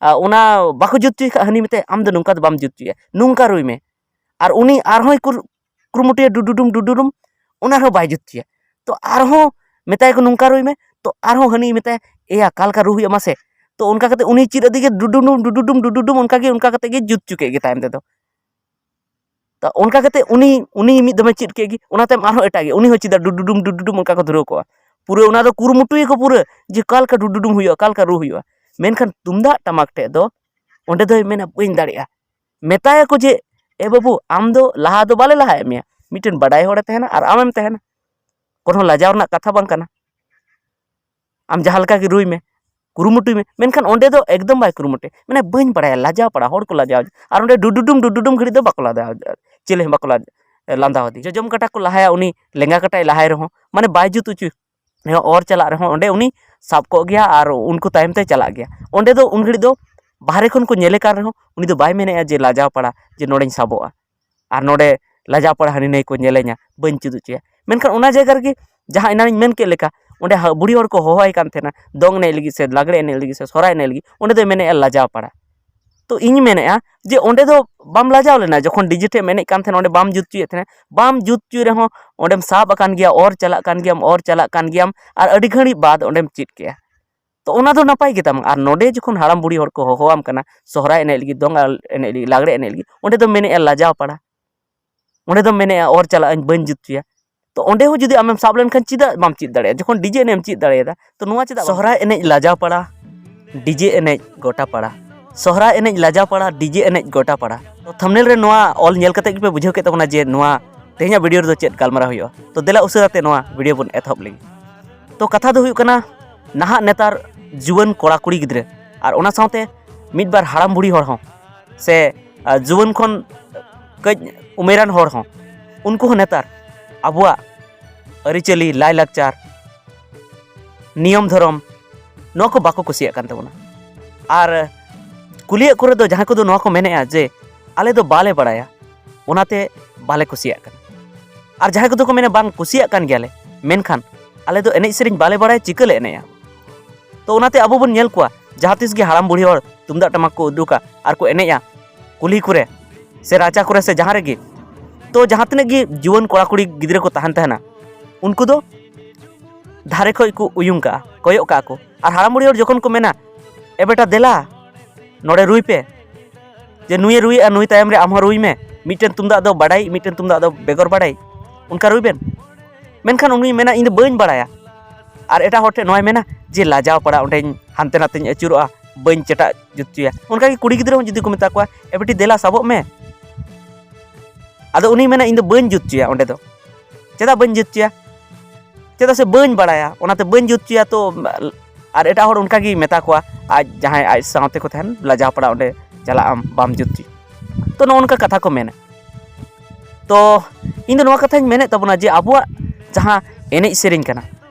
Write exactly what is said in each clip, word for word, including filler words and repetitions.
ᱟᱨ ᱚᱱᱟ ᱵᱟᱠᱚ ᱡᱩᱛ ᱦᱚᱪᱚᱭ ᱠᱷᱟᱡ ᱦᱟᱹᱱᱤ ᱢᱮᱛᱟᱭᱟ, "ᱟᱢ ᱫᱚ ᱱᱚᱝᱠᱟ ᱫᱚ ᱵᱟᱢ ᱡᱩᱛ ᱦᱚᱪᱚᱭᱟ, ᱱᱚᱝᱠᱟ ᱨᱩᱭ ᱢᱮ", ᱟᱨ ᱩᱱᱤ ᱟᱨᱦᱚᱸᱭ ᱠᱩᱨ- ᱠᱩᱨᱩᱢᱩᱴᱩᱭᱟ ᱰᱩᱰᱩᱰᱩᱢ ᱰᱩᱰᱩᱰᱩᱢ, ᱚᱱᱟ ᱨᱮᱦᱚᱸ ᱵᱟᱭ ᱡᱩᱛ ᱦᱚᱪᱚᱭᱟ᱾ ᱛᱚ ᱟᱨᱦᱚᱸ ᱢᱮᱛᱟᱭ ᱠᱚ, "ᱱᱚᱝᱠᱟ ᱨᱩᱭ ᱢᱮ", ᱛᱚ ᱟᱨᱦᱚᱸ ᱦᱟᱹᱱᱤ ᱢᱮᱛᱟᱭᱟ, "ᱮᱭᱟ, ᱚᱠᱟ ᱞᱮᱠᱟ ᱨᱩ ᱦᱩᱭᱩᱜᱼᱟ ᱢᱟᱥᱮ?" ᱛᱚ ᱚᱱᱠᱟ ᱠᱟᱛᱮ ᱩᱱᱤ ᱪᱮᱫ ᱟᱫᱮ ᱜᱮ ᱰᱩᱰᱩᱰᱩᱢ ᱰᱩᱰᱩᱰᱩᱢ ᱰᱩᱰᱩᱰᱩᱢ, ᱚᱱᱠᱟ ᱜᱮ ᱚᱱᱠᱟ ᱠᱟᱛᱮ ᱜᱮ ᱡᱩᱛ ᱦᱚᱪᱚ ᱠᱮᱫ ᱜᱮ ᱛᱟᱭᱚᱢ ᱛᱮᱫᱚ᱾ ᱛᱚ ᱚᱱᱠᱟ ᱠᱟᱛᱮ ᱩᱱᱤ ᱩᱱᱤ ᱢᱤᱫ ᱫᱚᱢᱮ ᱪᱮᱫ ᱠᱮᱫ ᱜᱮ, ᱚᱱᱟ ᱛᱟᱭᱚᱢ ᱟᱨᱦᱚᱸ ᱮᱴᱟᱜ ᱜᱮ, ᱩᱱᱤ ᱦᱚᱸ ᱪᱮᱫᱟ ᱰᱩᱰᱩᱰᱩᱢ ᱰᱩᱰᱩᱰᱩᱢ ᱚᱱᱠᱟ ᱠᱚ ᱫᱷᱩᱨᱟᱹᱣ ᱠᱚᱜᱼᱟ᱾ ᱯᱩᱨᱟᱹ ᱚᱱᱟ ᱫᱚ ᱠᱩᱨᱩᱢᱩᱴᱩᱭᱟᱠᱚ ᱯᱩᱨᱟᱹ, ᱡᱮ ᱚᱠᱟ ᱞᱮᱠᱟ ᱰᱩᱰᱩᱰᱩᱢ ᱦᱩᱭᱩᱜᱼᱟ, ᱚᱠᱟ ᱞᱮᱠᱟ ᱨᱩ ᱦᱩᱭᱩᱜᱼᱟ᱾ ᱢᱮᱱᱠᱷᱟᱱ ᱛᱩᱢᱫᱟᱜ ᱴᱟᱢᱟᱠ ᱴᱷᱮᱡ ᱫᱚ ᱚᱸᱰᱮ ᱫᱚᱭ ᱢᱮᱱᱟ, "ᱵᱟᱹᱧ ᱫᱟᱲᱮᱭᱟᱜᱼᱟ"᱾ ᱢᱮᱛᱟᱭᱟᱠᱚ ᱡᱮ, "ᱮ ᱵᱟᱹᱵᱩ, ᱟᱢ ᱫᱚ ᱞᱟᱦᱟ ᱫᱚ ᱵᱟᱞᱮ ᱞᱟᱦᱟᱭᱮᱫ ᱢᱮᱭᱟ, ᱢᱤᱫᱴᱮᱱ ᱵᱟᱰᱟᱭ ᱦᱚᱲᱮ ᱛᱟᱦᱮᱱᱟ ᱟᱨ ᱟᱢᱮᱢ ᱛᱟᱦᱮᱱᱟ, ᱠᱳᱱᱳ ᱞᱟᱡᱟᱣ ᱨᱮᱱᱟᱜ ᱠᱟᱛᱷᱟ ᱵᱟᱝ ᱠᱟᱱᱟ, ᱟᱢ ᱡᱟᱦᱟᱸ ᱞᱮᱠᱟ ᱜᱮ ᱨᱩᱭ ᱢᱮ, ᱠᱩᱨᱩᱢᱩᱴᱩᱭ ᱢᱮ", ᱢᱮᱱᱠᱷᱟᱱ ᱚᱸᱰᱮ ᱫᱚ ᱮᱠᱫᱚᱢ ᱵᱟᱭ ᱠᱩᱨᱩᱢᱩᱴᱩᱭᱟ, ᱢᱟᱱᱮ, "ᱵᱟᱹᱧ ᱵᱟᱲᱟᱭᱟ", ᱞᱟᱡᱟᱣ ᱯᱟᱲᱟ, ᱦᱚᱲ ᱠᱚ ᱞᱟᱡᱟᱣ, ᱟᱨ ᱚᱸᱰᱮ ᱰᱩᱰᱩᱰᱩᱢ ᱰᱩᱰᱩᱰᱩᱢ ᱜᱷᱟᱹᱲᱤᱡ ᱫᱚ ᱵᱟᱠᱚ ᱞᱟᱡᱟᱣ, ᱪᱤᱞᱤ ᱦᱚᱸ ᱵᱟᱠᱚ ᱞᱟᱡ- ᱞᱟᱸᱫᱟ ᱟᱫᱮ᱾ ᱡᱚᱡᱚᱢ ᱠᱟᱴᱟ ᱠᱚ ᱞᱟᱦᱟᱭᱟ, ᱩᱱᱤ ᱞᱮᱸᱜᱟ ᱠᱟᱴᱟᱭ ᱞᱟᱦᱟᱭ ᱨᱮᱦᱚᱸ, ᱢᱟᱱᱮ, ᱵᱟᱭ ᱡᱩᱛ ᱦᱚᱪᱚᱭ ᱨᱮᱦᱚᱸ, ᱚᱨ ᱪᱟᱞᱟᱜ ᱨᱮᱦᱚᱸ ᱚᱸᱰᱮ ᱩᱱᱤ ᱥᱟᱵ ᱠᱚᱜ ᱜᱮᱭᱟ ᱟᱨ ᱩᱱᱠᱩ ᱛᱟᱭᱚᱢ ᱛᱮ ᱪᱟᱞᱟᱜ ᱜᱮᱭᱟ᱾ ᱚᱸᱰᱮ ᱫᱚ ᱩᱱ ᱜᱷᱟᱹᱲᱤᱡ ᱫᱚ ᱵᱟᱦᱨᱮ ᱠᱷᱚᱱ ᱠᱚ ᱧᱮᱞᱮ ᱠᱟᱱ ᱨᱮᱦᱚᱸ ᱩᱱᱤ ᱫᱚ ᱵᱟᱭ ᱢᱮᱱᱮᱜᱼᱟ ᱡᱮ ᱞᱟᱡᱟᱣ ᱯᱟᱲᱟ, ᱡᱮ ᱱᱚᱰᱮᱧ ᱥᱟᱵᱚᱜᱼᱟ ᱟᱨ ᱱᱚᱰᱮ ᱞᱟᱡᱟᱣ ᱯᱟᱲᱟ ᱦᱟᱹᱱᱤ ᱱᱟᱹᱭ ᱠᱚ ᱧᱮᱞᱮᱧᱟ, ᱵᱟᱹᱧ ᱪᱮᱫ ᱦᱚᱪᱚᱭᱟ᱾ ᱢᱮᱱᱠᱷᱟᱱ ᱚᱱᱟ ᱡᱟᱭᱜᱟ ᱨᱮᱜᱮ ᱡᱟᱦᱟᱸ ᱮᱱᱟᱱᱤᱧ ᱢᱮᱱ ᱠᱮᱫ ᱞᱮᱠᱟ, ᱚᱸᱰᱮ ᱦᱟ- ᱵᱩᱲᱦᱤ ᱦᱚᱲ ᱠᱚ ᱦᱚᱦᱚᱣᱟᱭ ᱠᱟᱱ ᱛᱟᱦᱮᱱᱟ ᱫᱚᱝ ᱮᱱᱮᱡ ᱞᱟᱹᱜᱤᱫ ᱥᱮ ᱞᱟᱜᱽᱲᱮ ᱮᱱᱮᱡ ᱞᱟᱹᱜᱤᱫ ᱥᱮ ᱥᱚᱦᱨᱟᱭ ᱮᱱᱮᱡ ᱞᱟᱹᱜᱤᱫ, ᱚᱸᱰᱮ ᱫᱚᱭ ᱢᱮᱱᱮᱜᱼᱟ ᱞᱟᱡᱟᱣ ᱯᱟᱲᱟ᱾ ᱛᱚ ᱤᱧ ᱢᱮᱱᱮᱜᱼᱟ ᱡᱮ ᱚᱸᱰᱮ ᱫᱚ ᱵᱟᱢ ᱞᱟᱡᱟᱣ ᱞᱮᱱᱟ, ᱡᱚᱠᱷᱚᱱ ᱰᱤᱡᱮ ᱴᱷᱮᱡ ᱮᱢ ᱮᱱᱮᱡ ᱠᱟᱱ ᱛᱟᱦᱮᱱᱟ, ᱚᱸᱰᱮ ᱵᱟᱢ ᱡᱩᱛ ᱦᱚᱪᱚᱭᱮᱫ ᱛᱟᱦᱮᱱᱟ, ᱵᱟᱢ ᱡᱩᱛ ᱦᱚᱪᱚᱭ ᱨᱮᱦᱚᱸ ᱚᱸᱰᱮᱢ ᱥᱟᱵ ᱟᱠᱟᱱ ᱜᱮᱭᱟ, ᱚᱨ ᱪᱟᱞᱟᱜ ᱠᱟᱱ ᱜᱮᱭᱟᱢ, ᱚᱨ ᱪᱟᱞᱟᱜ ᱠᱟᱱ ᱜᱮᱭᱟᱢ, ᱟᱨ ᱟᱹᱰᱤ ᱜᱷᱟᱹᱲᱤᱡ ᱵᱟᱫ ᱚᱸᱰᱮᱢ ᱪᱮᱫ ᱠᱮᱜᱼᱟ᱾ ᱛᱚ ᱚᱱᱟ ᱫᱚ ᱱᱟᱯᱟᱭ ᱜᱮᱛᱟᱢ᱾ ᱟᱨ ᱱᱚᱰᱮ ᱡᱚᱠᱷᱚᱱ ᱦᱟᱲᱟᱢ ᱵᱩᱲᱦᱤ ᱦᱚᱲ ᱠᱚ ᱦᱚᱦᱚᱣᱟᱢ ᱠᱟᱱᱟ ᱥᱚᱦᱨᱟᱭ ᱮᱱᱮᱡ ᱞᱟᱹᱜᱤᱫ, ᱫᱚᱝ ᱮᱱᱮᱡ ᱞᱟᱹᱜᱤᱫ, ᱞᱟᱜᱽᱲᱮ ᱮᱱᱮᱡ ᱞᱟᱹᱜᱤᱫ, ᱚᱸᱰᱮ ᱫᱚᱢ ᱢᱮᱱᱮᱜᱼᱟ ᱞᱟᱡᱟᱣ ᱯᱟᱲᱟ, ᱚᱸᱰᱮ ᱫᱚᱢ ᱢᱮᱱᱮᱜᱼᱟ ᱚᱨ ᱪᱟᱞᱟᱜ ᱟᱹᱧ, ᱵᱟᱹᱧ ᱡᱩᱛ ᱦᱚᱪᱚᱭᱟ᱾ ᱛᱚ ᱚᱸᱰᱮ ᱦᱚᱸ ᱡᱩᱫᱤ ᱟᱢᱮᱢ ᱥᱟᱵ ᱞᱮᱱᱠᱷᱟᱱ ᱪᱮᱫᱟᱜ ᱵᱟᱢ ᱪᱮᱫ ᱫᱟᱲᱮᱭᱟᱜᱼᱟ? ᱡᱚᱠᱷᱚᱱ ᱰᱤᱡᱮ ᱮᱱᱮᱡ ᱮᱢ ᱪᱮᱫ ᱫᱟᱲᱮᱭᱟᱫᱟ, ᱛᱚ ᱱᱚᱣᱟ ᱪᱮᱫᱟᱜ ᱵᱟᱢ ᱥᱚᱦᱨᱟᱭ ᱮᱱᱮᱡ ᱞᱟᱡᱟᱣ ᱯᱟᱲᱟ, ᱰᱤᱡᱮ ᱮᱱᱮᱡ ᱜᱚᱴᱟ ᱯᱟᱲᱟ, ᱥᱚᱦᱨᱟᱭ ᱮᱱᱮᱡ ᱞᱟᱡᱟᱣ ᱯᱟᱲᱟ, ᱰᱤᱡᱮ ᱮᱱᱮᱡ ᱜᱚᱴᱟ ᱯᱟᱲᱟ᱾ ᱛᱚ ᱛᱷᱟᱢᱵᱽᱱᱮᱞ ᱨᱮ ᱱᱚᱣᱟ ᱚᱞ ᱧᱮᱞ ᱠᱟᱛᱮ ᱜᱮᱯᱮ ᱵᱩᱡᱷᱟᱹᱣ ᱠᱮᱫ ᱛᱟᱵᱚᱱᱟ ᱡᱮ ᱱᱚᱣᱟ ᱛᱮᱦᱮᱧᱟᱜ ᱵᱷᱤᱰᱤᱭᱳ ᱨᱮᱫᱚ ᱪᱮᱫ ᱜᱟᱞᱢᱟᱨᱟᱣ ᱦᱩᱭᱩᱜᱼᱟ᱾ ᱛᱚ ᱫᱮᱞᱟ ᱩᱥᱟᱹᱨᱟ ᱛᱮ ᱱᱚᱣᱟ ᱵᱷᱤᱰᱤᱭᱳ ᱵᱚᱱ ᱮᱛᱚᱦᱚᱵ ᱞᱮᱜᱮ᱾ ᱛᱚ ᱠᱟᱛᱷᱟ ᱫᱚ ᱦᱩᱭᱩᱜ ᱠᱟᱱᱟ, ᱱᱟᱦᱟᱜ ᱱᱮᱛᱟᱨ ᱡᱩᱣᱟᱹᱱ ᱠᱚᱲᱟ ᱠᱩᱲᱤ ᱜᱤᱫᱽᱨᱟᱹ ᱟᱨ ᱚᱱᱟ ᱥᱟᱶᱛᱮ ᱢᱤᱫ ᱵᱟᱨ ᱦᱟᱲᱟᱢ ᱵᱩᱲᱦᱤ ᱦᱚᱲ ᱦᱚᱸ ᱥᱮ, ᱟ, ᱡᱩᱣᱟᱹᱱ ᱠᱷᱚᱱ ᱠᱟᱹᱡ ᱩᱢᱮᱨᱟᱱ ᱦᱚᱲ ᱦᱚᱸ, ᱩᱱᱠᱩ ᱦᱚᱸ ᱱᱮᱛᱟᱨ ᱟᱵᱚᱣᱟᱜ ᱟᱹᱨᱤᱪᱟᱹᱞᱤ, ᱞᱟᱭᱼᱞᱟᱠᱪᱟᱨ, ᱱᱤᱭᱚᱢ ᱫᱷᱚᱨᱚᱢ, ᱱᱚᱣᱟ ᱠᱚ ᱵᱟᱠᱚ ᱠᱩᱥᱤᱭᱟᱜ ᱠᱟᱱ ᱛᱟᱵᱚᱱᱟ᱾ ᱟᱨ ᱠᱩᱞᱤᱭᱮᱫ ᱠᱚᱨᱮ ᱫᱚ ᱡᱟᱦᱟᱸᱭ ᱠᱚᱫᱚ ᱱᱚᱣᱟ ᱠᱚ ᱢᱮᱱᱮᱜᱼᱟ ᱡᱮ, "ᱟᱞᱮ ᱫᱚ ᱵᱟᱞᱮ ᱵᱟᱲᱟᱭᱟ, ᱚᱱᱟᱛᱮ ᱵᱟᱞᱮ ᱠᱩᱥᱤᱭᱟᱜ ᱠᱟᱱᱟ᱾" ᱟᱨ ᱡᱟᱦᱟᱸᱭ ᱠᱚᱫᱚ ᱠᱚ ᱢᱮᱱᱟ, "ᱵᱟᱝ, ᱠᱩᱥᱤᱭᱟᱜ ᱠᱟᱱ ᱜᱮᱭᱟᱞᱮ, ᱢᱮᱱᱠᱷᱟᱱ ᱟᱞᱮ ᱫᱚ ᱮᱱᱮᱡ ᱥᱮᱨᱮᱧ ᱵᱟᱞᱮ ᱵᱟᱲᱟᱭᱟ, ᱪᱤᱠᱟᱹ ᱞᱮ ᱮᱱᱮᱡᱼᱟ?" ᱛᱚ ᱚᱱᱟᱛᱮ ᱟᱵᱚ ᱵᱚᱱ ᱧᱮᱞ ᱠᱚᱣᱟ ᱡᱟᱦᱟᱸ ᱛᱤᱥ ᱜᱮ ᱦᱟᱲᱟᱢ ᱵᱩᱲᱦᱤ ᱦᱚᱲ ᱛᱩᱢᱫᱟᱜ ᱴᱟᱢᱟᱠ ᱠᱚ ᱩᱰᱩᱠᱟ ᱟᱨ ᱠᱚ ᱮᱱᱮᱡᱼᱟ ᱠᱩᱞᱦᱤ ᱠᱚᱨᱮ ᱥᱮ ᱨᱟᱪᱟ ᱠᱚᱨᱮ ᱥᱮ ᱡᱟᱦᱟᱸ ᱨᱮᱜᱮ, ᱛᱚ ᱡᱟᱦᱟᱸ ᱛᱤᱱᱟᱹᱜ ᱜᱮ ᱡᱩᱣᱟᱹᱱ ᱠᱚᱲᱟ ᱠᱩᱲᱤ ᱜᱤᱫᱽᱨᱟᱹ ᱠᱚ ᱛᱟᱦᱮᱱ ᱛᱟᱦᱮᱱᱟ, ᱩᱱᱠᱩ ᱫᱚ ᱫᱷᱟᱨᱮ ᱠᱷᱚᱡ ᱠᱚ ᱩᱭᱩᱝ ᱠᱟᱜᱼᱟ, ᱠᱚᱭᱚᱜ ᱠᱟᱜᱼᱟ ᱠᱚ᱾ ᱟᱨ ᱦᱟᱲᱟᱢ ᱵᱩᱲᱦᱤ ᱦᱚᱲ ᱡᱚᱠᱷᱚᱱ ᱠᱚ ᱢᱮᱱᱟ, "ᱮ ᱵᱮᱴᱟ, ᱫᱮᱞᱟ, ᱱᱚᱰᱮ ᱨᱩᱭ ᱯᱮ", ᱡᱮ ᱱᱩᱭᱮ ᱨᱩᱭᱮᱜᱼᱟ, ᱱᱩᱭ ᱛᱟᱭᱚᱢ ᱨᱮ ᱟᱢ ᱦᱚᱸ ᱨᱩᱭ ᱢᱮ, ᱢᱤᱫᱴᱮᱱ ᱛᱩᱢᱫᱟᱜ ᱫᱚ ᱵᱟᱰᱟᱭ, ᱢᱤᱫᱴᱮᱱ ᱛᱩᱢᱫᱟᱜ ᱫᱚ ᱵᱮᱜᱚᱨ ᱵᱟᱰᱟᱭ, ᱚᱱᱠᱟ ᱨᱩᱭ ᱵᱮᱱ᱾ ᱢᱮᱱᱠᱷᱟᱱ ᱩᱱᱤᱭ ᱢᱮᱱᱟ, "ᱤᱧ ᱫᱚ ᱵᱟᱹᱧ ᱵᱟᱲᱟᱭᱟ", ᱟᱨ ᱮᱴᱟᱜ ᱦᱚᱲ ᱴᱷᱮᱱ ᱱᱚᱣᱟᱭ ᱢᱮᱱᱟ ᱡᱮ, "ᱞᱟᱡᱟᱣ ᱯᱟᱲᱟ, ᱚᱸᱰᱮᱧ ᱦᱟᱱᱛᱮ ᱱᱟᱛᱮᱧ ᱟᱹᱪᱩᱨᱚᱜᱼᱟ, ᱵᱟᱹᱧ ᱪᱮᱴᱟᱜ ᱡᱩᱛ ᱦᱚᱪᱚᱭᱟ", ᱚᱱᱠᱟᱜᱮ ᱠᱩᱲᱤ ᱜᱤᱫᱽᱨᱟᱹ ᱦᱚᱸ ᱡᱩᱫᱤ ᱠᱚ ᱢᱮᱛᱟ ᱠᱚᱣᱟ, "ᱮ ᱵᱤᱴᱤ, ᱫᱮᱞᱟ ᱥᱟᱵᱚᱜ ᱢᱮ", ᱟᱫᱚ ᱩᱱᱤᱭ ᱢᱮᱱᱟ, "ᱤᱧ ᱫᱚ ᱵᱟᱹᱧ ᱡᱩᱛ ᱦᱚᱪᱚᱭᱟ ᱚᱸᱰᱮ ᱫᱚ᱾ ᱪᱮᱫᱟᱜ ᱵᱟᱹᱧ ᱡᱩᱛ ᱦᱚᱪᱚᱭᱟ? ᱪᱮᱫᱟᱜ ᱥᱮ ᱵᱟᱹᱧ ᱵᱟᱲᱟᱭᱟ, ᱚᱱᱟᱛᱮ ᱵᱟᱹᱧ ᱡᱩᱛ ᱦᱚᱪᱚᱭᱟ᱾" ᱛᱚ ᱟᱨ ᱮᱴᱟᱜ ᱦᱚᱲ ᱚᱱᱠᱟᱜᱮᱭ ᱢᱮᱛᱟ ᱠᱚᱣᱟ, ᱟᱡ ᱡᱟᱦᱟᱸᱭ ᱟᱡ ᱥᱟᱶᱛᱮ ᱠᱚ ᱛᱟᱦᱮᱱ, "ᱞᱟᱡᱟᱣ ᱯᱟᱲᱟ, ᱚᱸᱰᱮ ᱪᱟᱞᱟᱜ ᱟᱢ, ᱵᱟᱢ ᱡᱩᱛ ᱦᱚᱪᱚᱭᱟ᱾" ᱛᱚ ᱱᱚᱜᱼᱚ ᱱᱚᱝᱠᱟ ᱠᱟᱛᱷᱟ ᱠᱚ ᱢᱮᱱᱟ᱾ ᱛᱚ ᱤᱧ ᱫᱚ ᱱᱚᱣᱟ ᱠᱟᱛᱷᱟᱧ ᱢᱮᱱᱮᱫ ᱛᱟᱵᱚᱱᱟ ᱡᱮ ᱟᱵᱚᱣᱟᱜ ᱡᱟᱦᱟᱸ ᱮᱱᱮᱡ ᱥᱮᱨᱮᱧ ᱠᱟᱱᱟ,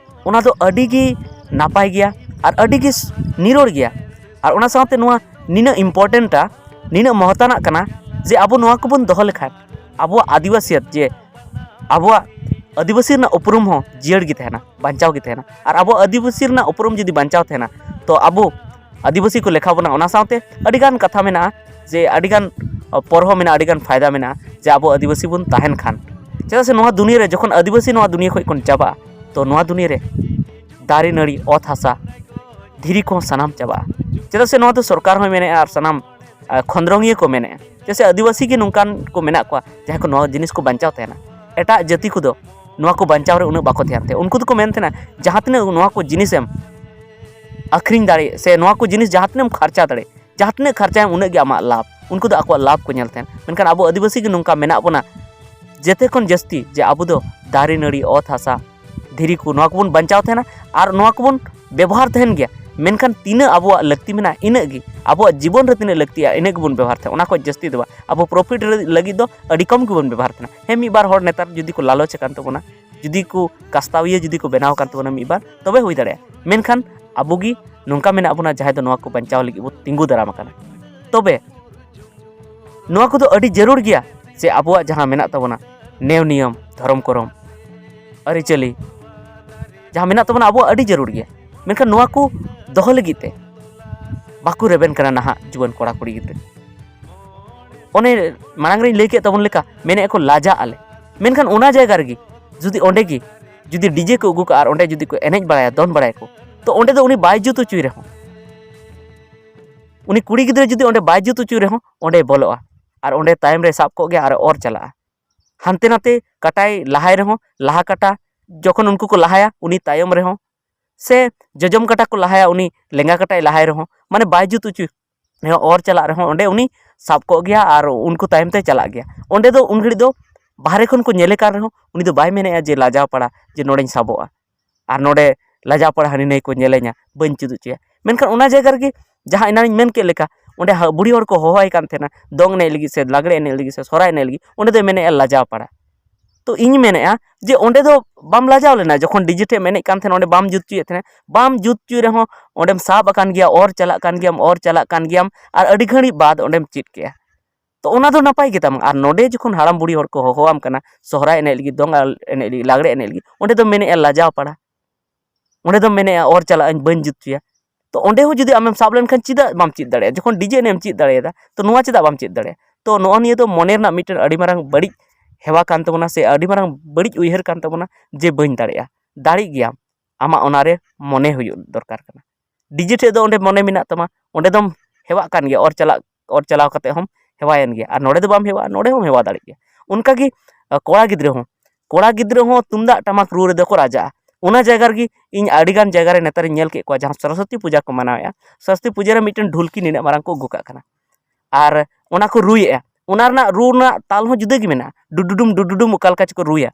ᱚᱱᱟ ᱫᱚ ᱟᱹᱰᱤ ᱜᱮ ᱱᱟᱯᱟᱭ ᱜᱮᱭᱟ ᱟᱨ ᱟᱹᱰᱤ ᱜᱮ ᱱᱤᱨᱚᱲ ᱜᱮᱭᱟ᱾ ᱟᱨ ᱚᱱᱟ ᱥᱟᱶᱛᱮ ᱱᱚᱣᱟ ᱱᱤᱱᱟᱹᱜ ᱤᱢᱯᱚᱨᱴᱮᱱᱴᱟ, ᱱᱤᱱᱟᱹᱜ ᱢᱚᱦᱚᱛᱟᱱᱟᱜ ᱠᱟᱱᱟ ᱡᱮ ᱟᱵᱚ ᱱᱚᱣᱟ ᱠᱚᱵᱚᱱ ᱫᱚᱦᱚ ᱞᱮᱠᱷᱟᱱ ᱟᱵᱚᱣᱟᱜ ᱟᱹᱫᱤᱵᱟᱹᱥᱤᱭᱟᱛ, ᱡᱮ ᱟᱵᱚᱣᱟᱜ ᱟᱹᱫᱤᱵᱟᱹᱥᱤ ᱨᱮᱱᱟᱜ ᱩᱯᱨᱩᱢ ᱦᱚᱸ ᱡᱤᱭᱟᱹᱲ ᱜᱮ ᱛᱟᱦᱮᱱᱟ, ᱵᱟᱧᱪᱟᱣ ᱜᱮ ᱛᱟᱦᱮᱱᱟ᱾ ᱟᱨ ᱟᱵᱚ ᱟᱹᱫᱤᱵᱟᱹᱥᱤ ᱨᱮᱱᱟᱜ ᱩᱯᱨᱩᱢ ᱡᱩᱫᱤ ᱵᱟᱧᱪᱟᱣ ᱛᱟᱦᱮᱱᱟ, ᱛᱚ ᱟᱵᱚ ᱟᱹᱫᱤᱵᱟᱹᱥᱤ ᱠᱚ ᱞᱮᱠᱷᱟ ᱵᱚᱱᱟ᱾ ᱚᱱᱟ ᱥᱟᱶᱛᱮ ᱟᱹᱰᱤᱜᱟᱱ ᱠᱟᱛᱷᱟ ᱢᱮᱱᱟᱜᱼᱟ, ᱡᱮ ᱟᱹᱰᱤᱜᱟᱱ, ᱟ, ᱯᱚᱨᱦᱚ ᱢᱮᱱᱟᱜᱼᱟ, ᱟᱹᱰᱤᱜᱟᱱ ᱯᱷᱟᱭᱫᱟ ᱢᱮᱱᱟᱜᱼᱟ, ᱡᱮ ᱟᱵᱚ ᱟᱹᱫᱤᱵᱟᱹᱥᱤ ᱵᱚᱱ ᱛᱟᱦᱮᱱ ᱠᱷᱟᱱ᱾ ᱪᱮᱫᱟᱜ ᱥᱮ ᱱᱚᱣᱟ ᱫᱩᱱᱤᱭᱟᱹ ᱨᱮ ᱡᱚᱠᱷᱚᱱ ᱟᱹᱫᱤᱵᱟᱹᱥᱤ ᱱᱚᱣᱟ ᱫᱩᱱᱤᱭᱟᱹ ᱠᱷᱚᱱ ᱠᱚ ᱪᱟᱵᱟᱜᱼᱟ, ᱛᱚ ᱱᱚᱣᱟ ᱫᱩᱱᱤᱭᱟᱹ ᱨᱮ ᱫᱟᱨᱮ ᱱᱟᱹᱲᱤ, ᱚᱛ ᱦᱟᱥᱟ, ᱫᱷᱤᱨᱤ ᱠᱚᱦᱚᱸ ᱥᱟᱱᱟᱢ ᱪᱟᱵᱟᱜᱼᱟ᱾ ᱪᱮᱫᱟᱜ ᱥᱮ ᱱᱚᱣᱟ ᱫᱚ ᱥᱚᱨᱠᱟᱨ ᱦᱚᱸᱭ ᱢᱮᱱᱮᱫᱼᱟ ᱟᱨ ᱥᱟᱱᱟᱢ, ᱟ, ᱠᱷᱚᱸᱫᱽᱨᱚᱝᱤᱭᱟᱹ ᱠᱚ ᱢᱮᱱᱮᱫᱼᱟ᱾ ᱪᱮᱫᱟᱜ ᱥᱮ ᱟᱹᱫᱤᱵᱟᱹᱥᱤ ᱜᱮ ᱱᱚᱝᱠᱟᱱ ᱠᱚ ᱢᱮᱱᱟᱜ ᱠᱚᱣᱟ ᱡᱟᱦᱟᱸᱭ ᱠᱚ ᱱᱚᱣᱟ ᱡᱤᱱᱤᱥ ᱠᱚ ᱵᱟᱧᱪᱟᱣ ᱛᱟᱦᱮᱱᱟ᱾ ᱮᱴᱟᱜ ᱡᱟᱹᱛᱤ ᱠᱚᱫᱚ ᱱᱚᱣᱟ ᱠᱚ ᱵᱟᱧᱪᱟᱣ ᱨᱮ ᱩᱱᱟᱹᱜ ᱵᱟᱠᱚ ᱫᱷᱮᱭᱟᱱ ᱛᱟᱦᱮᱸᱫ᱾ ᱩᱱᱠᱩ ᱫᱚᱠᱚ ᱢᱮᱱ ᱛᱟᱦᱮᱱᱟ, ᱡᱟᱦᱟᱸ ᱛᱤᱱᱟᱹᱜ ᱱᱚᱣᱟ ᱠᱚ ᱡᱤᱱᱤᱥᱮᱢ ᱟᱹᱠᱷᱨᱤᱧ ᱫᱟᱲᱮᱭᱟᱜ ᱥᱮ ᱱᱚᱣᱟ ᱠᱚ ᱡᱤᱱᱤᱥ ᱡᱟᱦᱟᱸ ᱛᱤᱱᱟᱹᱜ ᱮᱢ ᱠᱷᱚᱨᱪᱟ ᱫᱟᱲᱮᱭᱟᱜ, ᱡᱟᱦᱟᱸ ᱛᱤᱱᱟᱹᱜ ᱠᱷᱚᱨᱪᱟᱭᱟᱢ ᱩᱱᱟᱹᱜ ᱜᱮ ᱟᱢᱟᱜ ᱞᱟᱵᱷ, ᱩᱱᱠᱩ ᱫᱚ ᱟᱠᱚᱣᱟᱜ ᱞᱟᱵᱷ ᱠᱚ ᱧᱮᱞ ᱛᱟᱦᱮᱸᱫ᱾ ᱢᱮᱱᱠᱷᱟᱱ ᱟᱵᱚ ᱟᱹᱫᱤᱵᱟᱹᱥᱤ ᱜᱮ ᱱᱚᱝᱠᱟ ᱢᱮᱱᱟᱜ ᱵᱚᱱᱟ, ᱡᱮᱛᱮ ᱠᱷᱚᱱ ᱡᱟᱹᱥᱛᱤ ᱡᱮ ᱟᱵᱚ ᱫᱚ ᱫᱟᱨᱮ ᱱᱟᱹᱲᱤ, ᱚᱛ ᱦᱟᱥᱟ, ᱫᱷᱤᱨᱤ ᱠᱚ, ᱱᱚᱣᱟ ᱠᱚᱵᱚᱱ ᱵᱟᱧᱪᱟᱣ ᱛᱟᱦᱮᱱᱟ ᱟᱨ ᱱᱚᱣᱟ ᱠᱚᱵᱚᱱ ᱵᱮᱵᱚᱦᱟᱨ ᱛᱟᱦᱮᱱ ᱜᱮᱭᱟ᱾ ᱢᱮᱱᱠᱷᱟᱱ ᱛᱤᱱᱟᱹᱜ ᱟᱵᱚᱣᱟᱜ ᱞᱟᱹᱠᱛᱤ ᱢᱮᱱᱟᱜᱼᱟ, ᱤᱱᱟᱹᱜ ᱜᱮ, ᱟᱵᱚᱣᱟᱜ ᱡᱤᱵᱚᱱ ᱨᱮ ᱛᱤᱱᱟᱹᱜ ᱞᱟᱹᱠᱛᱤᱜᱼᱟ, ᱤᱱᱟᱹᱜ ᱜᱮᱵᱚᱱ ᱵᱮᱵᱚᱦᱟᱨ ᱛᱟᱦᱮᱱᱟ, ᱚᱱᱟ ᱠᱷᱚᱱ ᱡᱟᱹᱥᱛᱤ ᱫᱚ ᱵᱟᱝ᱾ ᱟᱵᱚ ᱯᱨᱚᱯᱷᱤᱴ ᱞᱟᱹᱜᱤᱫ ᱫᱚ ᱟᱹᱰᱤ ᱠᱚᱢ ᱜᱮᱵᱚᱱ ᱵᱮᱵᱚᱦᱟᱨ ᱛᱟᱦᱮᱱᱟ᱾ ᱦᱮᱸ, ᱢᱤᱫ ᱵᱟᱨ ᱦᱚᱲ ᱱᱮᱛᱟᱨ ᱡᱩᱫᱤ ᱠᱚ ᱞᱟᱞᱚᱪ ᱟᱠᱟᱱ ᱛᱟᱵᱚᱱᱟ, ᱡᱩᱫᱤ ᱠᱚ ᱠᱟᱥᱛᱟᱣᱤᱭᱟᱹ ᱡᱩᱫᱤ ᱠᱚ ᱵᱮᱱᱟᱣ ᱟᱠᱟᱱ ᱛᱟᱵᱚᱱᱟ ᱢᱤᱫ ᱵᱟᱨ, ᱛᱚᱵᱮ ᱦᱩᱭ ᱫᱟᱲᱮᱭᱟᱜᱼᱟ᱾ ᱢᱮᱱᱠᱷᱟᱱ ᱟᱵᱚ ᱜᱮ ᱱᱚᱝᱠᱟ ᱢᱮᱱᱟᱜ ᱵᱚᱱᱟ ᱡᱟᱦᱟᱸᱭ ᱫᱚ ᱱᱚᱣᱟ ᱠᱚ ᱵᱟᱧᱪᱟᱣ ᱞᱟᱹᱜᱤᱫ ᱵᱚᱱ ᱛᱤᱸᱜᱩ ᱫᱟᱨᱟᱢ ᱟᱠᱟᱱᱟ᱾ ᱛᱚᱵᱮ ᱱᱚᱣᱟ ᱠᱚᱫᱚ ᱟᱹᱰᱤ ᱡᱟᱹᱨᱩᱲ ᱜᱮᱭᱟ, ᱡᱮ ᱟᱵᱚᱣᱟᱜ ᱡᱟᱦᱟᱸ ᱢᱮᱱᱟᱜ ᱛᱟᱵᱚᱱᱟ ᱱᱮᱣ ᱱᱤᱭᱚᱢ, ᱫᱷᱚᱨᱚᱢ ᱠᱚᱨᱚᱢ, ᱟᱹᱨᱤᱪᱟᱹᱞᱤ, ᱡᱟᱦᱟᱸ ᱢᱮᱱᱟᱜ ᱛᱟᱵᱚᱱᱟ ᱟᱵᱚᱣᱟᱜ ᱟᱹᱰᱤ ᱡᱟᱹᱨᱩᱲ ᱜᱮᱭᱟ᱾ ᱢᱮᱱᱠᱷᱟᱱ ᱱᱚᱣᱟ ᱠᱚ ᱫᱚᱦᱚ ᱞᱟᱹᱜᱤᱫ ᱛᱮ ᱵᱟᱠᱚ ᱨᱮᱵᱮᱱ ᱠᱟᱱᱟ ᱱᱟᱦᱟᱜ ᱡᱩᱣᱟᱹᱱ ᱠᱚᱲᱟ ᱠᱩᱲᱤ ᱜᱤᱫᱽᱨᱟᱹ᱾ ᱚᱱᱮ ᱢᱟᱲᱟᱝ ᱨᱤᱧ ᱞᱟᱹᱭ ᱠᱮᱫ ᱛᱟᱵᱚᱱ ᱞᱮᱠᱟ, ᱢᱮᱱᱮᱫ ᱠᱚ ᱞᱟᱡᱟᱜ ᱟᱞᱮ᱾ ᱢᱮᱱᱠᱷᱟᱱ ᱚᱱᱟ ᱡᱟᱭᱜᱟ ᱨᱮᱜᱮ ᱡᱩᱫᱤ ᱚᱸᱰᱮ ᱜᱮ ᱡᱩᱫᱤ ᱰᱤᱡᱮ ᱠᱚ ᱟᱹᱜᱩ ᱠᱟᱜᱼᱟ ᱟᱨ ᱚᱸᱰᱮ ᱡᱩᱫᱤ ᱠᱚ ᱮᱱᱮᱡ ᱵᱟᱲᱟᱭᱟ, ᱫᱚᱱ ᱵᱟᱲᱟᱭᱟᱠᱚ, ᱛᱚ ᱚᱸᱰᱮ ᱫᱚ ᱩᱱᱤ ᱵᱟᱭ ᱡᱩᱛ ᱦᱚᱪᱚᱭ ᱨᱮᱦᱚᱸ, ᱩᱱᱤ ᱠᱩᱲᱤ ᱜᱤᱫᱽᱨᱟᱹ ᱡᱩᱫᱤ ᱚᱸᱰᱮ ᱵᱟᱭ ᱡᱩᱛ ᱦᱚᱪᱚᱭ ᱨᱮᱦᱚᱸ, ᱚᱸᱰᱮᱭ ᱵᱚᱞᱚᱜᱼᱟ ᱟᱨ ᱚᱸᱰᱮ ᱛᱟᱭᱚᱢ ᱨᱮ ᱥᱟᱵ ᱠᱚᱜ ᱜᱮᱭᱟ ᱟᱨ ᱚᱨ ᱪᱟᱞᱟᱜᱼᱟ᱾ ᱦᱟᱱᱛᱮ ᱱᱟᱛᱮ ᱠᱟᱴᱟᱭ ᱞᱟᱦᱟᱭ ᱨᱮᱦᱚᱸ, ᱞᱟᱦᱟ ᱠᱟᱴᱟ ᱡᱚᱠᱷᱚᱱ ᱩᱱᱠᱩ ᱠᱚ ᱞᱟᱦᱟᱭᱟ, ᱩᱱᱤ ᱛᱟᱭᱚᱢ ᱨᱮᱦᱚᱸ, ᱥᱮ ᱡᱚᱡᱚᱢ ᱠᱟᱴᱟ ᱠᱚ ᱞᱟᱦᱟᱭᱟ, ᱩᱱᱤ ᱞᱮᱸᱜᱟ ᱠᱟᱴᱟᱭ ᱞᱟᱦᱟᱭ ᱨᱮᱦᱚᱸ, ᱢᱟᱱᱮ ᱵᱟᱭ ᱡᱩᱛ ᱦᱚᱪᱚᱭ ᱨᱮᱦᱚᱸ, ᱚᱨ ᱪᱟᱞᱟᱜ ᱨᱮᱦᱚᱸ, ᱚᱸᱰᱮ ᱩᱱᱤ ᱥᱟᱵ ᱠᱚᱜ ᱜᱮᱭᱟ ᱟᱨ ᱩᱱᱠᱩ ᱛᱟᱭᱚᱢ ᱛᱮ ᱪᱟᱞᱟᱜ ᱜᱮᱭᱟ᱾ ᱚᱸᱰᱮ ᱫᱚ ᱩᱱ ᱜᱷᱟᱹᱲᱤᱡ ᱫᱚ ᱵᱟᱦᱨᱮ ᱠᱷᱚᱱ ᱠᱚ ᱧᱮᱞᱮ ᱠᱟᱱ ᱨᱮᱦᱚᱸ, ᱩᱱᱤ ᱫᱚ ᱵᱟᱭ ᱢᱮᱱᱮᱜᱼᱟ ᱡᱮ ᱞᱟᱡᱟᱣ ᱯᱟᱲᱟ ᱡᱮ ᱱᱚᱰᱮᱧ ᱥᱟᱵᱚᱜᱼᱟ ᱟᱨ ᱱᱚᱰᱮ ᱞᱟᱡᱟᱣ ᱯᱟᱲᱟ ᱦᱟᱹᱱᱤ ᱱᱟᱹᱭ ᱠᱚ ᱧᱮᱞᱮᱧᱟ, ᱵᱟᱹᱧ ᱪᱮᱫ ᱦᱚᱪᱚᱭᱟ᱾ ᱢᱮᱱᱠᱷᱟᱱ ᱚᱱᱟ ᱡᱟᱭᱜᱟ ᱨᱮᱜᱮ ᱡᱟᱦᱟᱸ ᱮᱱᱟᱱᱤᱧ ᱢᱮᱱ ᱠᱮᱫ ᱞᱮᱠᱟ, ᱚᱸᱰᱮ ᱦᱟ-, ᱵᱩᱲᱦᱤ ᱦᱚᱲ ᱠᱚ ᱦᱚᱦᱚᱣᱟᱭ ᱠᱟᱱ ᱛᱟᱦᱮᱱᱟ, ᱫᱚᱝ ᱮᱱᱮᱡ ᱞᱟᱹᱜᱤᱫ ᱥᱮ ᱞᱟᱜᱽᱲᱮ ᱮᱱᱮᱡ ᱞᱟᱹᱜᱤᱫ ᱥᱮ ᱥᱚᱦᱨᱟᱭ ᱮᱱᱮᱡ ᱞᱟᱹᱜᱤᱫ, ᱚᱸᱰᱮ ᱫᱚᱭ ᱢᱮᱱᱮᱜᱼᱟ ᱞᱟᱡᱟᱣ ᱯᱟᱲᱟ᱾ ᱛᱚ ᱤᱧ ᱢᱮᱱᱮᱜᱼᱟ ᱡᱮ ᱚᱸᱰᱮ ᱫᱚ ᱵᱟᱢ ᱞᱟᱡᱟᱣ ᱞᱮᱱᱟ, ᱡᱚᱠᱷᱚᱱ ᱰᱤᱡᱮ ᱴᱷᱮᱡ ᱮᱢ ᱮᱱᱮᱡ ᱠᱟᱱ ᱛᱟᱦᱮᱱᱟ, ᱚᱸᱰᱮ ᱵᱟᱢ ᱡᱩᱛ ᱦᱚᱪᱚᱭᱮᱫ ᱛᱟᱦᱮᱱᱟ, ᱵᱟᱢ ᱡᱩᱛ ᱦᱚᱪᱚᱭ ᱨᱮᱦᱚᱸ ᱚᱸᱰᱮᱢ ᱥᱟᱵ ᱟᱠᱟᱱ ᱜᱮᱭᱟ, ᱚᱨ ᱪᱟᱞᱟᱜ ᱠᱟᱱ ᱜᱮᱭᱟᱢ, ᱚᱨ ᱪᱟᱞᱟᱜ ᱠᱟᱱ ᱜᱮᱭᱟᱢ, ᱟᱨ ᱟᱹᱰᱤ ᱜᱷᱟᱹᱲᱤᱡ ᱵᱟᱫ ᱚᱸᱰᱮᱢ ᱪᱮᱫ ᱠᱮᱜᱼᱟ᱾ ᱛᱚ ᱚᱱᱟ ᱫᱚ ᱱᱟᱯᱟᱭ ᱜᱮᱛᱟᱢ᱾ ᱟᱨ ᱱᱚᱰᱮ ᱡᱚᱠᱷᱚᱱ ᱦᱟᱲᱟᱢ ᱵᱩᱲᱦᱤ ᱦᱚᱲ ᱠᱚ ᱦᱚᱦᱚᱣᱟᱢ ᱠᱟᱱᱟ ᱥᱚᱦᱨᱟᱭ ᱮᱱᱮᱡ ᱞᱟᱹᱜᱤᱫ, ᱫᱚᱝ ᱮᱱᱮᱡ ᱞᱟᱹᱜᱤᱫ, ᱞᱟᱜᱽᱲᱮ ᱮᱱᱮᱡ ᱞᱟᱹᱜᱤᱫ, ᱚᱸᱰᱮ ᱫᱚ ᱢᱮᱱᱮᱜᱼᱟ ᱞᱟᱡᱟᱣ ᱯᱟᱲᱟ, ᱚᱸᱰᱮ ᱫᱚ ᱢᱮᱱᱮᱜᱼᱟ ᱚᱨ ᱪᱟᱞᱟᱜ ᱟᱹᱧ, ᱵᱟᱹᱧ ᱡᱩᱛ ᱦᱚᱪᱚᱭᱟ᱾ ᱛᱚ ᱚᱸᱰᱮ ᱦᱚᱸ ᱡᱩᱫᱤ ᱟᱢᱮᱢ ᱥᱟᱵ ᱞᱮᱱᱠᱷᱟᱱ ᱪᱮᱫᱟᱜ ᱵᱟᱢ ᱪᱮᱫ ᱫᱟᱲᱮᱭᱟᱜᱼᱟ? ᱡᱚᱠᱷᱚᱱ ᱰᱤᱡᱮ ᱮᱱᱮᱡ ᱮᱢ ᱪᱮᱫ ᱫᱟᱲᱮᱭᱟᱫᱟ, ᱛᱚ ᱱᱚᱣᱟ ᱪᱮᱫᱟᱜ ᱵᱟᱢ ᱪᱮᱫ ᱫᱟᱲᱮᱭᱟᱜᱼᱟ? ᱛᱚ ᱱᱚᱜᱼᱚ ᱱᱤᱭᱟᱹ ᱫᱚ ᱢᱚᱱᱮ ᱨᱮᱱᱟᱜ ᱢᱤᱫᱴᱮᱱ ᱟᱹᱰᱤ ᱢᱟᱨᱟᱝ ᱵᱟᱹᱲᱤᱡ ᱦᱮᱣᱟ ᱠᱟᱱ ᱛᱟᱵᱚᱱᱟ, ᱥᱮ ᱟᱹᱰᱤ ᱢᱟᱨᱟᱝ ᱵᱟᱹᱲᱤᱡ ᱩᱭᱦᱟᱹᱨ ᱠᱟᱱ ᱛᱟᱵᱚᱱᱟ ᱡᱮ ᱵᱟᱹᱧ ᱫᱟᱲᱮᱭᱟᱜᱼᱟ᱾ ᱫᱟᱲᱮᱜ ᱜᱮᱭᱟᱢ, ᱟᱢᱟᱜ ᱚᱱᱟᱨᱮ ᱢᱚᱱᱮ ᱦᱩᱭᱩᱜ ᱫᱚᱨᱠᱟᱨ ᱠᱟᱱᱟ᱾ ᱰᱤᱡᱮ ᱴᱷᱮᱡ ᱫᱚ ᱚᱸᱰᱮ ᱢᱚᱱᱮ ᱢᱮᱱᱟᱜ ᱛᱟᱢᱟ, ᱚᱸᱰᱮ ᱫᱚᱢ ᱦᱮᱣᱟᱜ ᱠᱟᱱ ᱜᱮᱭᱟ, ᱚᱨ ᱪᱟᱞᱟᱜ, ᱚᱨ ᱪᱟᱞᱟᱣ ᱠᱟᱛᱮ ᱦᱚᱸᱢ ᱦᱮᱣᱟᱭᱮᱱ ᱜᱮᱭᱟ᱾ ᱟᱨ ᱱᱚᱰᱮ ᱫᱚ ᱵᱟᱢ ᱦᱮᱣᱟᱜᱼᱟ, ᱱᱚᱰᱮ ᱦᱚᱸᱢ ᱦᱮᱣᱟ ᱫᱟᱲᱮᱜ ᱜᱮᱭᱟ᱾ ᱚᱱᱠᱟᱜᱮ, ᱟ, ᱠᱚᱲᱟ ᱜᱤᱫᱽᱨᱟᱹ ᱦᱚᱸ, ᱠᱚᱲᱟ ᱜᱤᱫᱽᱨᱟᱹ ᱦᱚᱸ ᱛᱩᱢᱫᱟᱜ ᱴᱟᱢᱟᱠ ᱨᱩ ᱨᱮᱫᱚ ᱠᱚ ᱨᱟᱡᱟᱜᱼᱟ᱾ ᱚᱱᱟ ᱡᱟᱭᱜᱟ ᱨᱮᱜᱮ ᱤᱧ ᱟᱹᱰᱤᱜᱟᱱ ᱡᱟᱭᱜᱟ ᱨᱮ ᱱᱮᱛᱟᱨᱤᱧ ᱧᱮᱞ ᱠᱮᱫ ᱠᱚᱣᱟ, ᱡᱟᱦᱟᱸ ᱥᱚᱨᱚᱥᱚᱛᱤ ᱯᱩᱡᱟ ᱠᱚ ᱢᱟᱱᱟᱣᱮᱫᱼᱟ, ᱥᱚᱨᱚᱥᱚᱛᱤ ᱯᱩᱡᱟ ᱨᱮ ᱢᱤᱫᱴᱮᱱ ᱰᱷᱩᱞᱠᱤ ᱱᱤᱱᱟᱹᱜ ᱢᱟᱨᱟᱝ ᱠᱚ ᱟᱹᱜᱩ ᱠᱟᱜ ᱠᱟᱱᱟ ᱟᱨ ᱚᱱᱟ ᱠᱚ ᱨᱩᱭᱮᱫᱼᱟ᱾ ᱚᱱᱟ ᱨᱮᱱᱟᱜ ᱨᱩ ᱨᱮᱱᱟᱜ ᱛᱟᱞ ᱦᱚᱸ ᱡᱩᱫᱟᱹ ᱜᱮ ᱢᱮᱱᱟᱜᱼᱟ, ᱰᱩᱰᱩᱰᱩᱢ ᱰᱩᱰᱩᱰᱩᱢ ᱚᱠᱟ ᱞᱮᱠᱟ ᱪᱚᱠᱚ ᱨᱩᱭᱟ᱾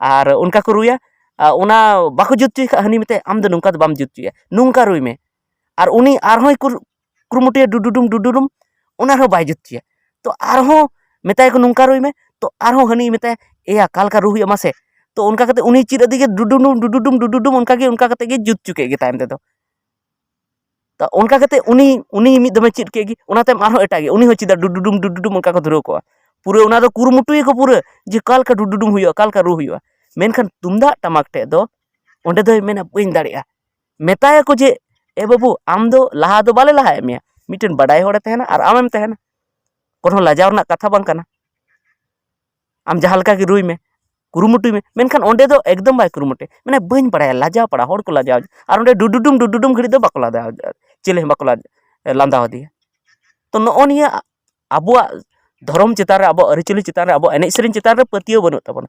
ᱟᱨ ᱚᱱᱠᱟ ᱠᱚ ᱨᱩᱭᱟ, ᱟᱨ ᱚᱱᱟ ᱵᱟᱠᱚ ᱡᱩᱛ ᱦᱚᱪᱚᱭ ᱠᱷᱟᱡ ᱦᱟᱹᱱᱤ ᱢᱮᱛᱟᱭᱟ, "ᱟᱢ ᱫᱚ ᱱᱚᱝᱠᱟ ᱫᱚ ᱵᱟᱢ ᱡᱩᱛ ᱦᱚᱪᱚᱭᱟ, ᱱᱚᱝᱠᱟ ᱨᱩᱭ ᱢᱮ᱾" ᱟᱨ ᱩᱱᱤ ᱟᱨᱦᱚᱸᱭ ᱠᱩᱨ-, ᱠᱩᱨᱩᱢᱩᱴᱩᱭᱟ, ᱰᱩᱰᱩᱰᱩᱢ ᱰᱩᱰᱩᱰᱩᱢ, ᱚᱱᱟ ᱨᱮᱦᱚᱸ ᱵᱟᱭ ᱡᱩᱛ ᱦᱚᱪᱚᱭᱟ᱾ ᱛᱚ ᱟᱨᱦᱚᱸ ᱢᱮᱛᱟᱭᱟᱠᱚ, "ᱱᱚᱝᱠᱟ ᱨᱩᱭ ᱢᱮ", ᱛᱚ ᱟᱨᱦᱚᱸ ᱦᱟᱹᱱᱤ ᱢᱮᱛᱟᱭᱟ, "ᱮᱭᱟ, ᱚᱠᱟ ᱞᱮᱠᱟ ᱨᱩ ᱦᱩᱭᱩᱜᱼᱟ ᱢᱟᱥᱮ?" ᱛᱚ ᱚᱱᱠᱟ ᱠᱟᱛᱮ ᱩᱱᱤ ᱪᱮᱫ ᱟᱫᱮ ᱜᱮ, ᱰᱩᱰᱩᱰᱩᱢ ᱰᱩᱰᱩᱰᱩᱢ ᱰᱩᱰᱩᱰᱩᱢ, ᱚᱱᱠᱟ ᱜᱮ, ᱚᱱᱠᱟ ᱠᱟᱛᱮ ᱜᱮ ᱡᱩᱛ ᱦᱚᱪᱚ ᱠᱮᱫ ᱜᱮ ᱛᱟᱭᱚᱢ ᱛᱮᱫᱚ᱾ ᱛᱚ ᱚᱱᱠᱟ ᱠᱟᱛᱮ ᱩᱱᱤ, ᱩᱱᱤ ᱢᱤᱫ ᱫᱚᱢᱮ ᱪᱮᱫ ᱠᱮᱫ ᱜᱮ, ᱚᱱᱟ ᱛᱟᱭᱚᱢ ᱟᱨᱦᱚᱸ ᱮᱴᱟᱜ ᱜᱮ, ᱩᱱᱤ ᱦᱚᱸ ᱪᱮᱫᱟ ᱰᱩᱰᱩᱰᱩᱢ ᱰᱩᱰᱩᱰᱩᱢ ᱚᱱᱠᱟ ᱠᱚ ᱫᱷᱩᱨᱟᱹᱣ ᱠᱚᱜᱼᱟ᱾ ᱯᱩᱨᱟᱹ ᱚᱱᱟ ᱫᱚ ᱠᱩᱨᱩᱢᱩᱴᱩᱭᱟᱠᱚ ᱯᱩᱨᱟᱹ, ᱡᱮ ᱚᱠᱟ ᱞᱮᱠᱟ ᱰᱩᱰᱩᱰᱩᱢ ᱦᱩᱭᱩᱜᱼᱟ, ᱚᱠᱟ ᱞᱮᱠᱟ ᱨᱩ ᱦᱩᱭᱩᱜᱼᱟ᱾ ᱢᱮᱱᱠᱷᱟᱱ ᱛᱩᱢᱫᱟᱜ ᱴᱟᱢᱟᱠ ᱴᱷᱮᱡ ᱫᱚ ᱚᱸᱰᱮ ᱫᱚᱭ ᱢᱮᱱᱟ, "ᱵᱟᱹᱧ ᱫᱟᱲᱮᱭᱟᱜᱼᱟ᱾" ᱢᱮᱛᱟᱭᱟᱠᱚ ᱡᱮ, ᱮ ᱵᱟᱹᱵᱩ, ᱟᱢ ᱫᱚ ᱞᱟᱦᱟ ᱫᱚ ᱵᱟᱞᱮ ᱞᱟᱦᱟᱭᱮᱫ ᱢᱮᱭᱟ, ᱢᱤᱫᱴᱮᱱ ᱵᱟᱰᱟᱭ ᱦᱚᱲᱮ ᱛᱟᱦᱮᱱᱟ ᱟᱨ ᱟᱢᱮᱢ ᱛᱟᱦᱮᱱᱟ᱾ ᱠᱳᱱᱳ ᱞᱟᱡᱟᱣ ᱨᱮᱱᱟᱜ ᱠᱟᱛᱷᱟ ᱵᱟᱝ ᱠᱟᱱᱟ᱾ ᱟᱢ ᱡᱟᱦᱟᱸ ᱞᱮᱠᱟ ᱜᱮ ᱨᱩᱭ ᱢᱮ, ᱠᱩᱨᱩᱢᱩᱴᱩᱭ ᱢᱮ, ᱢᱮᱱᱠᱷᱟᱱ ᱚᱸᱰᱮ ᱫᱚ ᱮᱠᱫᱚᱢ ᱵᱟᱭ ᱠᱩᱨᱩᱢᱩᱴᱩᱭᱟ᱾ ᱢᱟᱱᱮ ᱵᱟᱹᱧ ᱵᱟᱲᱟᱭᱟ, ᱞᱟᱡᱟᱣ ᱯᱟᱲᱟ, ᱦᱚᱲ ᱠᱚ ᱞᱟᱡᱟᱣ, ᱟᱨ ᱚᱸᱰᱮ ᱰᱩᱰᱩᱰᱩᱢ ᱰᱩᱰᱩᱰᱩᱢ ᱜᱷᱟᱹᱲᱤᱡ ᱫᱚ ᱵᱟᱠᱚ ᱞᱟᱡᱟᱣ, ᱪᱮᱞᱮ ᱦᱚᱸ ᱵᱟᱠᱚ ᱞᱟᱡ-, ᱞᱟᱸᱫᱟ ᱟᱫᱮᱭᱟ᱾ ᱛᱚ ᱱᱚᱜᱼᱚ ᱱᱤᱭᱟᱹ ᱟᱵᱚᱣᱟᱜ ᱫᱷᱚᱨᱚᱢ ᱪᱮᱛᱟᱱ ᱨᱮ, ᱟᱵᱚᱣᱟᱜ ᱟᱹᱨᱤᱪᱟᱹᱞᱤ ᱪᱮᱛᱟᱱ ᱨᱮ, ᱟᱵᱚᱣᱟᱜ ᱮᱱᱮᱡ ᱥᱮᱨᱮᱧ ᱪᱮᱛᱟᱱ ᱨᱮ ᱯᱟᱹᱛᱭᱟᱹᱣ ᱵᱟᱹᱱᱩᱜ ᱛᱟᱵᱚᱱᱟ᱾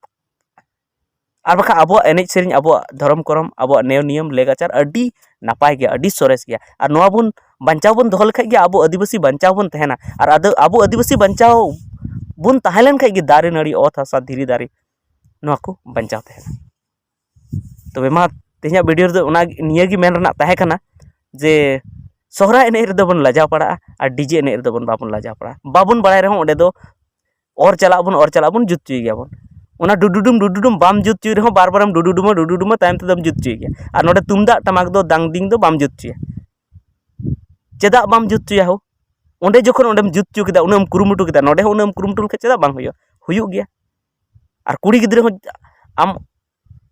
ᱟᱨ ᱵᱟᱠᱷᱟᱱ ᱟᱵᱚᱣᱟᱜ ᱮᱱᱮᱡ ᱥᱮᱨᱮᱧ, ᱟᱵᱚᱣᱟᱜ ᱫᱷᱚᱨᱚᱢ ᱠᱚᱨᱚᱢ, ᱟᱵᱚᱣᱟᱜ ᱱᱮᱭᱚ ᱱᱤᱭᱚᱢ ᱞᱮᱜᱟᱪᱟᱨ ᱟᱹᱰᱤ ᱱᱟᱯᱟᱭ ᱜᱮᱭᱟ, ᱟᱹᱰᱤ ᱥᱚᱨᱮᱥ ᱜᱮᱭᱟ᱾ ᱟᱨ ᱱᱚᱣᱟ ᱵᱚᱱ ᱵᱟᱧᱪᱟᱣ ᱵᱚᱱ ᱫᱚᱦᱚ ᱞᱮᱠᱷᱟᱡ ᱜᱮ ᱟᱵᱚ ᱟᱹᱫᱤᱵᱟᱹᱥᱤ ᱵᱟᱧᱪᱟᱣ ᱵᱚᱱ ᱛᱟᱦᱮᱱᱟ᱾ ᱟᱨ ᱟᱫᱚ ᱟᱵᱚ ᱟᱹᱫᱤᱵᱟᱹᱥᱤ ᱵᱟᱧᱪᱟᱣ ᱵᱚᱱ ᱛᱟᱦᱮᱸ ᱞᱮᱱ ᱠᱷᱟᱡ ᱜᱮ ᱫᱟᱨᱮ ᱱᱟᱹᱲᱤ, ᱚᱛ ᱦᱟᱥᱟ, ᱫᱷᱤᱨᱤ ᱫᱟᱨᱮ, ᱱᱚᱣᱟ ᱠᱚ ᱵᱟᱧᱪᱟᱣ ᱛᱟᱦᱮᱱᱟ᱾ ᱛᱚᱵᱮ ᱢᱟ, ᱛᱮᱦᱮᱧᱟᱜ ᱵᱷᱤᱰᱤᱭᱳ ᱨᱮᱫᱚ ᱚᱱᱟ, ᱱᱤᱭᱟᱹ ᱜᱮ ᱢᱮᱱ ᱨᱮᱱᱟᱜ ᱛᱟᱦᱮᱸ ᱠᱟᱱᱟ ᱡᱮ ᱥᱚᱦᱨᱟᱭ ᱮᱱᱮᱡ ᱨᱮᱫᱚ ᱵᱚᱱ ᱞᱟᱡᱟᱣ ᱯᱟᱲᱟᱜᱼᱟ ᱟᱨ ᱰᱤᱡᱮ ᱮᱱᱮᱡ ᱨᱮᱫᱚ ᱵᱚᱱ ᱵᱟᱵᱚᱱ ᱞᱟᱡᱟᱣ ᱯᱟᱲᱟᱜᱼᱟ᱾ ᱵᱟᱵᱚᱱ ᱵᱟᱲᱟᱭ ᱨᱮᱦᱚᱸ ᱚᱸᱰᱮ ᱫᱚ ᱚᱨ ᱪᱟᱞᱟᱜ ᱵᱚᱱ, ᱚᱨ ᱪᱟᱞᱟᱜ ᱵᱚᱱ ᱡᱩᱛ ᱦᱚᱪᱚᱭ ᱜᱮᱭᱟ ᱵᱚᱱ᱾ ᱚᱱᱟ ᱰᱩᱰᱩᱰᱩᱢ ᱰᱩᱰᱩᱰᱩᱢ ᱵᱟᱢ ᱡᱩᱛ ᱦᱚᱪᱚᱭ ᱨᱮᱦᱚᱸ ᱵᱟᱨ ᱵᱟᱨᱮᱢ ᱰᱩᱰᱩᱰᱩᱢᱟ, ᱰᱩᱰᱩᱰᱩᱢᱟ, ᱛᱟᱭᱚᱢ ᱛᱮᱫᱚᱢ ᱡᱩᱛ ᱦᱚᱪᱚᱭ ᱜᱮᱭᱟ᱾ ᱟᱨ ᱱᱚᱰᱮ ᱛᱩᱢᱫᱟᱜ ᱴᱟᱢᱟᱠ ᱫᱚ, ᱫᱟᱝ ᱫᱤᱝ ᱫᱚ ᱵᱟᱢ ᱡᱩᱛ ᱦᱚᱪᱚᱭᱟ᱾ ᱪᱮᱫᱟᱜ ᱵᱟᱢ ᱡᱩᱛ ᱦᱚᱪᱚᱭᱟ ᱦᱳ? ᱚᱸᱰᱮ ᱡᱚᱠᱷᱚᱱ ᱚᱸᱰᱮᱢ ᱡᱩᱛ ᱦᱚᱪᱚ ᱠᱮᱫᱟ, ᱩᱱᱟᱹᱜ ᱮᱢ ᱠᱩᱨᱩᱢᱩᱴᱩ ᱠᱮᱫᱟ, ᱱᱚᱰᱮ ᱦᱚᱸ ᱩᱱᱟᱹᱜ ᱮᱢ ᱠᱩᱨᱩᱢᱩᱴᱩ ᱞᱮᱠᱷᱟᱱ ᱪᱮᱫᱟᱜ ᱵᱟᱝ ᱦᱩᱭᱩᱜᱼᱟ? ᱦᱩᱭᱩᱜ ᱜᱮᱭᱟ᱾ ᱟᱨ ᱠᱩᱲᱤ ᱜᱤᱫᱽᱨᱟᱹ ᱦᱚᱸ ᱟᱢ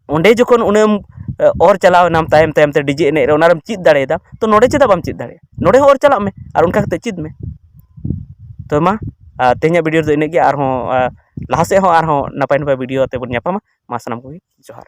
ᱚᱸᱰᱮ ᱡᱚᱠᱷᱚᱱ ᱩᱱᱟᱹᱜ ᱮᱢ, ᱮ, ᱚᱨ ᱪᱟᱞᱟᱣ ᱮᱱᱟᱢ ᱛᱟᱭᱚᱢ ᱛᱟᱭᱚᱢ ᱛᱮ ᱰᱤᱡᱮ ᱮᱱᱮᱡ ᱨᱮ, ᱚᱱᱟ ᱨᱮᱢ ᱪᱮᱫ ᱫᱟᱲᱮᱭᱟᱫᱟ, ᱛᱚ ᱱᱚᱰᱮ ᱪᱮᱫᱟᱜ ᱵᱟᱢ ᱪᱮᱫ ᱫᱟᱲᱮᱭᱟᱜᱼᱟ? ᱱᱚᱰᱮ ᱦᱚᱸ ᱚᱨ ᱪᱟᱞᱟᱜ ᱢᱮ ᱟᱨ ᱚᱱᱠᱟ ᱠᱟᱛᱮ ᱪᱮᱫ ᱢᱮ᱾ ᱛᱚ ᱢᱟ, ᱟ, ᱛᱮᱦᱮᱧᱟᱜ ᱵᱷᱤᱰᱤᱭᱳ ᱨᱮᱫᱚ ᱤᱱᱟᱹᱜ ᱜᱮ᱾ ᱟᱨᱦᱚᱸ, ᱟ, ᱞᱟᱦᱟ ᱥᱮᱫ ᱦᱚᱸ ᱟᱨᱦᱚᱸ ᱱᱟᱯᱟᱭ ᱱᱟᱯᱟᱭ ᱵᱷᱤᱰᱤᱭᱳ ᱟᱛᱮ ᱵᱚᱱ ᱧᱟᱯᱟᱢᱟ᱾ ᱢᱟ ᱥᱟᱱᱟᱢ ᱠᱚᱜᱮ ᱡᱚᱦᱟᱨ᱾